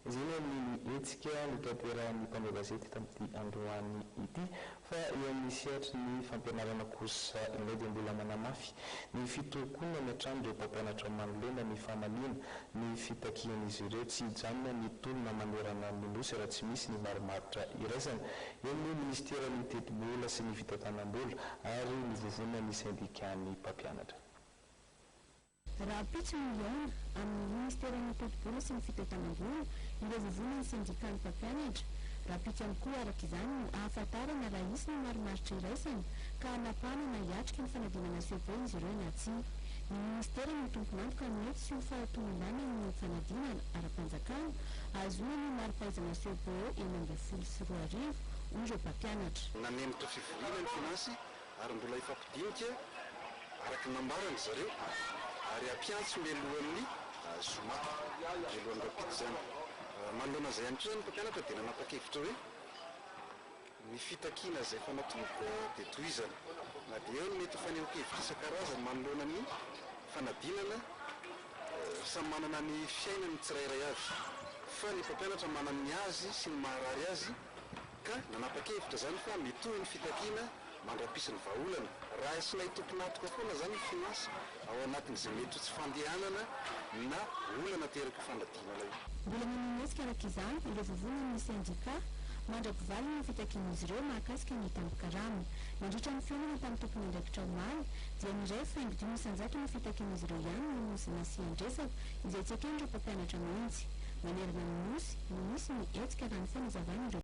Izay ny amin'ny hetsika notanterahin'ny mpanao gazety tamin'ity androany ity. Fa eo amin'ny sehatry ny fampianarana kosa indray dia mbola manamafy ny fitokonany hatrany ireo mpampianatra manoloana ny famaliana ny fitakian'izy ireo tsy hijanona ny tolona manerana ny Nosy raha tsy misy ny marimaritra iraisana eo amin'ny minisiteran'ny tetibola sy ny fitantanam-bola ary ny vovonan'ny sendikan'ny mpampianatra. Rahampitso no hihaona amin'ny Ministeran'ny Tetibola sy ny Fitantanam-bola ireo vovonan'ny sendikan'ny mpampianatra. Rahampitso ihany koa araka izany no ahafantarana raha hisy ny marimaritra iraisana ka hanapahana na hiatrika ny fanadinana cepe izy ireo na tsia. Ny Ministera no tompon'antoka amin'ny mety sy ho fahatomombanan'ny fanadinana ara-panjakana ahazoana ny mari-pahaizana cepe 2016, hoy ireo mpampianatra. Nanemotra fivoriana ny Finance ary mbola hifampidinika araka ny nambaran-dry zareo ary hampiantso mialohan'ny zoma, mialohan'ny rahampitso izany. Manoloana izay ihany koa izany ny mpampianatra dia nanapa-kevitra hoe ny fitakiana izay efa natomboka dia tohizana na dia eo ny mety ho fanehoan-kevitra isan-karazany manoloana ny fanadinana. Samy manana ny fiainany ny tsirairay avy fa ny mpampianatra manana ny azy sy ny maharary azy ka nanapa-kevitra izany fa mitohy ny fitakiana mandra-pisy ny vahaolana. Raisinay tompon'antoka foana izany ny finance ao anatin'izay mety ho tsy fandehanana na olana aterak'io fanadinana io. Mbola manohy ny hetsika araka izany ireo vovonan'ny sendika mandra-pivalona ny fitakian'izy ireo mahakasika ny tambin-karama. Nandritra ny fihaonana tamin'ny tompon'andraikitra omaly dia niray faingo 5% ny fitakian'izy ireo ihany no nasian-dresaka izay tsy eken'ireo mpampianatra mihitsy. Manerana ny Nosy no misy ny hetsika raha ny fanazavan'ireo.